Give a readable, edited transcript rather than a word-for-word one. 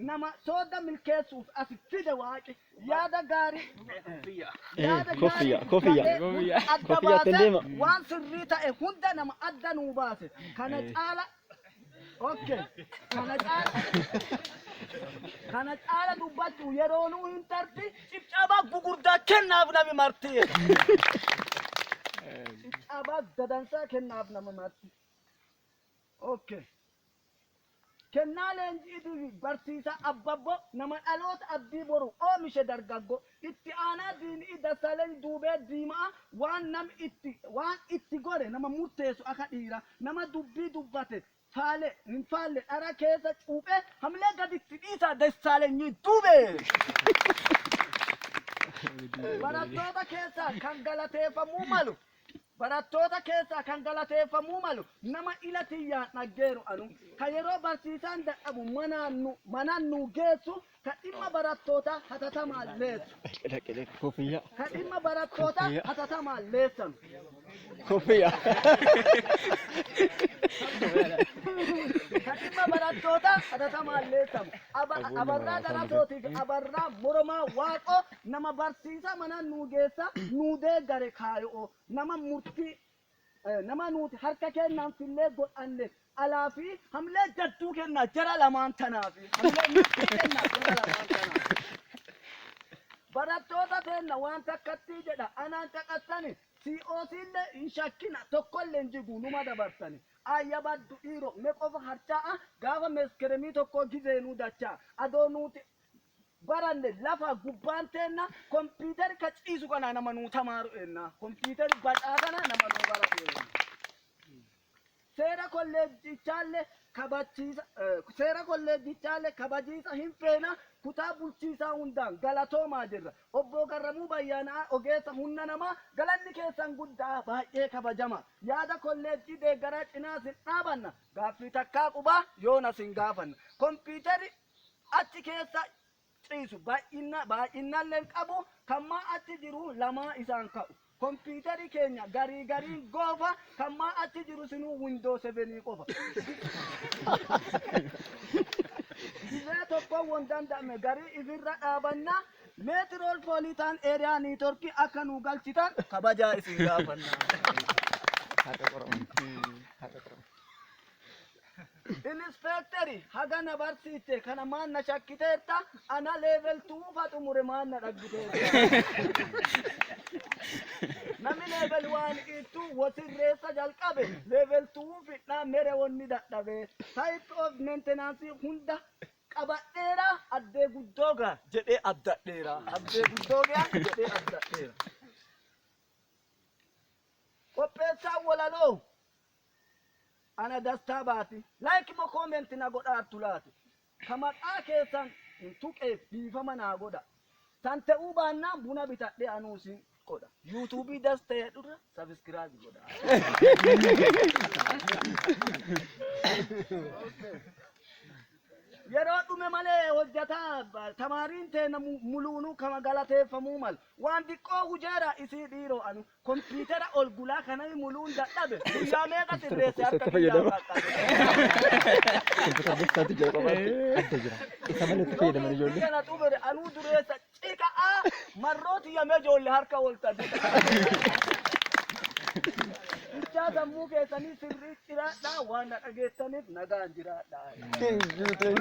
Nama sooda milkeessuuf as fide waaqi yaada gaarii yaada Kofiyya, gaarii kofiyya. dubbatee adda Kofiyyaa baase ittiin deema. waan sirrii ta'e hunda nama adda nuu baase kana caala. Okay, kana caala dubbachuu yeroo nuu hin tarti. Cibcabaa gugurdaa kennaaf nami marti, cibcabaa dadansaa kennaaf nama marti. Okay. Kennaa leenjii barsiisaa Abbabbo, nama dhaloota abdii boru oomishe, dargaggo itti aanaa diinii Dassaaleny Duubee Diimaa, waan nam itti waan itti godhe nama murteessu akka dhiira, nama dubbii dubbate faale hin faalle, dhara keessa cuuphee hamlee gaditti dhiisa Dassaaleny Duubee. Barattoota keessaa kan galateeffamuu malu, barattoota keessaa kan galateeffamuu malu, nama ila tiyyaan dhaggeeru anu, kan yeroo barsiisaan dadhabu manaan nu geessu, kan dhimma barattootaa hatatamaan leessu. Dhaqe dhaqe, kofiyyaa. Kan dhimma barattootaa hatatamaan leessan. Kofiyyaa. Kan dhimma barattootaa hatatamaan leessamu Abarraa Daratootii fi Abarraa Moromaa Waaqoo, nama barsiisaa manaan nu geessa nu deeggare kaayo'o, nama murtii nama nuti harka kennaan fillee godhanne alaa fi hamlee jadduu kennaa jara lamaan tanaafi, hamlee murtii kennaa jara lamaan tanaaf. Barattoota teenna waan takkattii jedha anaan caqassani, COC illee hin shakkina, tokkollee hin jigu, numa dabarsani. Ayya baddu dhiiro me qofa harca'a gaafa meskeremii tokko gizeenuu dachaa adoo nuti baranne lafa gubbaan teenna kompiitari ka ciisu kana nama nuu tamaaru enna, kompiitari bacaa kana nama nuu baratu enna. Seera kolleejjichaallee kabachiisa, seera kolleejjichaallee kabajiisa hin feena. Kutaa bulchiisaa hundaan galatoomaa jirra. Obbo Garramuu Bayyaanaa, ogeessa humna namaa, galanni keessan guddaa baay'ee kabajama. Yaada kolleejjii deeggaraa cinaa sin dhaabanna. Gaaffii takkaa qubaa yoona sin gaafanna. Kompiitarri achi keessa ciisu baay'ina baay'inallee qabu kan maa achi jiru lamaa isaan ka'u. Kompiitarri keenya garii gariin goofa, kan maa achi jiru sinuu Windows 7 qofa. Gizee tokko won danda'ame garii ifirra dhaabanna. Metropolitan Area Network akka nu galchitan kabajaa isin gaafanna. Haqa qoramu. Haqa qoramu. Inspekteri haga na barsiiste kana maan na shakkiteerta? Ana level 2 fa xumure, maan na dhaggiteerta? Nami level 1 ittu wasirreessa jalqabe level 2 fidhaa mere wonni dadhabe. Type of maintenance hunda qabadheera, addee guddoo gaa jedhee abdadheera, addee guddoo gaa jedhee abdadheera. Qopheessaan walaloo ana Dastaa Baati. Like moo comment na godhaartu laati? Ka maqaa keessan hin tuqeef dhiifama naa godha. San ta'uu baannaan buna bitadhee anuu sin godha. YouTube Dasta jedhurra subscribe godha. Yeroo dhume malee hojjataa tamaariin teena muluunuu kama galateeffamuu malu. Waan xiqqoo hujeera isii dhiiroo anu kompiitara ol gulaa kana muluun dadhabe, guyyaa meeqa sirreesse harka Itti fayyadama. kiyyaa qaqqabe. Kompiitara Dastaatu jira, qofaatti adda jira. Isa malee itti fayyadaman ijoollee. Kana xumure anuu dureessa ciqa'aa marrooti yamee ijoollee harka olta. Bichaa sammuu keessanii sirrii jiraadhaa, waan na dhageessaniif nagaan jiraadhaa. Thank you, thank you.